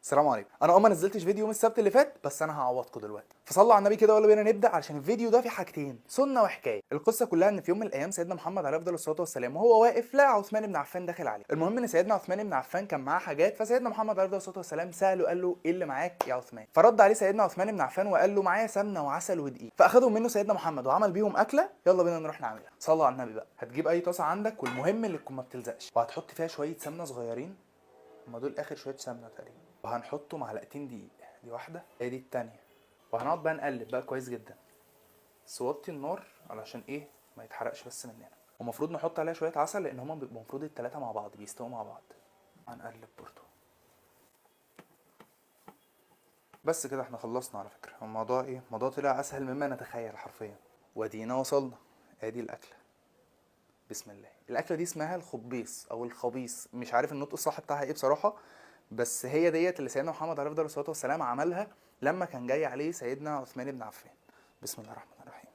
السلام عليكم. انا ما نزلتش فيديو يوم السبت اللي فات، بس انا هعوضكم دلوقتي. فصلوا على النبي كده ويلا بينا نبدا، علشان الفيديو ده فيه حاجتين، سنة وحكاية. القصة كلها ان في يوم من الايام سيدنا محمد عليه افضل الصلاة والسلام وهو واقف لقى عثمان بن عفان داخل عليه. المهم ان سيدنا عثمان بن عفان كان معاه حاجات، فسيدنا محمد عليه افضل الصلاة والسلام ساله قال له ايه اللي معاك يا عثمان؟ فرد عليه سيدنا عثمان بن عفان وقال له معايا سمنه وعسل ودقيق. فاخدهم منه سيدنا محمد وعمل بيهم اكله. يلا بينا نروح نعملها. صلوا على النبي بقى. هتجيب اي طاسه عندك، والمهم اللي تكون ما بتلزقش، وهتحط فيها شوية سمنه صغيرين، هما دول اخر شوية سمنه تقريبا، وهنحطه معلقتين دقيق، دي واحدة ادي التانية، وهنقعد بقى نقلب بقى كويس جدا. بس وطي النار علشان ايه ما يتحرقش بس مننا. ومفروض نحط عليها شوية عسل لان هما بيبقوا المفروض التلاتة مع بعض بيستووا مع بعض. هنقلب برضو بس كده. احنا خلصنا على فكرة. الموضوع ايه؟ الموضوع طلع اسهل مما نتخيل حرفيا. وادينا وصلنا، ادي الاكلة. بسم الله. الاكلة دي اسمها الخبيص او الخبيص، مش عارف النطق الصح بتاعها ايه بصراحة، بس هي ديت اللي سيدنا محمد عليه افضل الصلاة والسلام عملها لما كان جاي عليه سيدنا عثمان بن عفان. بسم الله الرحمن الرحيم.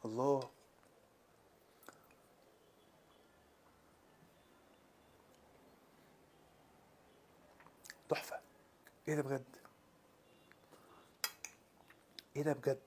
الله، تحفة. ايه ده بجد؟ ايه ده بجد؟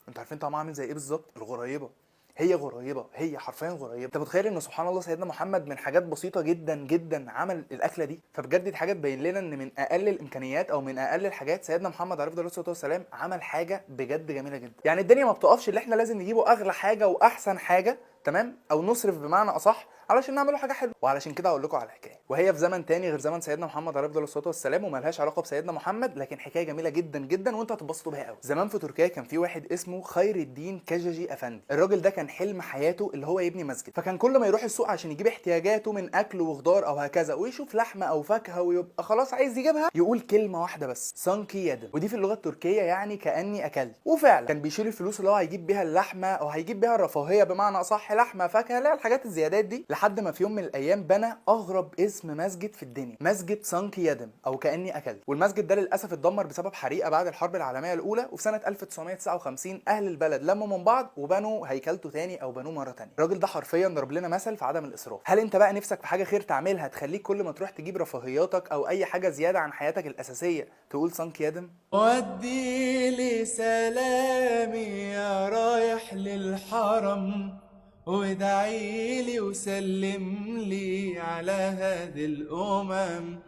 انتوا عارفين طعمها عامل زي ايه بالظبط؟ الغريبة. هي غريبة، هي حرفيا غريبة. انت متخيل ان سبحان الله سيدنا محمد من حاجات بسيطة جدا جدا عمل الاكلة دي؟ فبجد دي حاجة تبين لنا ان من اقل الامكانيات او من اقل الحاجات سيدنا محمد عليه الصلاة والسلام عمل حاجة بجد جميلة جدا. يعني الدنيا ما بتقفش اللي احنا لازم نجيبه اغلى حاجة واحسن حاجة، تمام، او نصرف بمعنى اصح علشان نعمله حاجة حلوة. وعلشان كده هقول لكم على حكاية، وهي في زمن تاني غير زمن سيدنا محمد عليه الصلاة والسلام وملهاش علاقة بسيدنا محمد، لكن حكاية جميلة جدا جدا وانتوا هتتبسطوا بيها قوي. زمان في تركيا كان في واحد اسمه خير الدين كجاجي افندي. الراجل ده كان حلم حياته اللي هو يبني مسجد، فكان كل ما يروح السوق عشان يجيب احتياجاته من اكل وخضار او هكذا، ويشوف لحمه او فاكهة ويبقى خلاص عايز يجيبها، يقول كلمة واحدة بس، sanki yedim، ودي في اللغة التركية يعني كاني اكلت. وفعلا كان بيشيل الفلوس اللي هو هيجيب بيها اللحمة او هيجيب بيها الرفاهية بمعنى اصح، لحمه فاكهة، لا الحاجات الزيادات دي، لحد ما في يوم من الايام بنى اغرب اسم مسجد في الدنيا، مسجد sanki yedim او كاني اكلت. والمسجد ده للاسف اتدمر بسبب حريقة بعد الحرب العالمية الاولى، وفي سنة 1959 اهل البلد لموا من بعض وبنوا هيكلته تاني او بنوه مرة تانية. الراجل ده حرفيا ضرب لنا مثل في عدم الاسراف. هل انت بقى نفسك في حاجة خير تعملها تخليك كل ما تروح تجيب رفاهياتك او اي حاجة زيادة عن حياتك الاساسية تقول sanki yedim؟ ودي لي سلامي يا رايح للحرم، وادعي لي وسلم لي على هذه الأمم،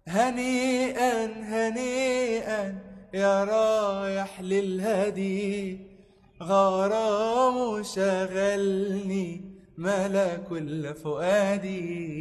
هنيئا هنيئا يا رايح للهدي، غرام شغلني ملا كل فؤادي.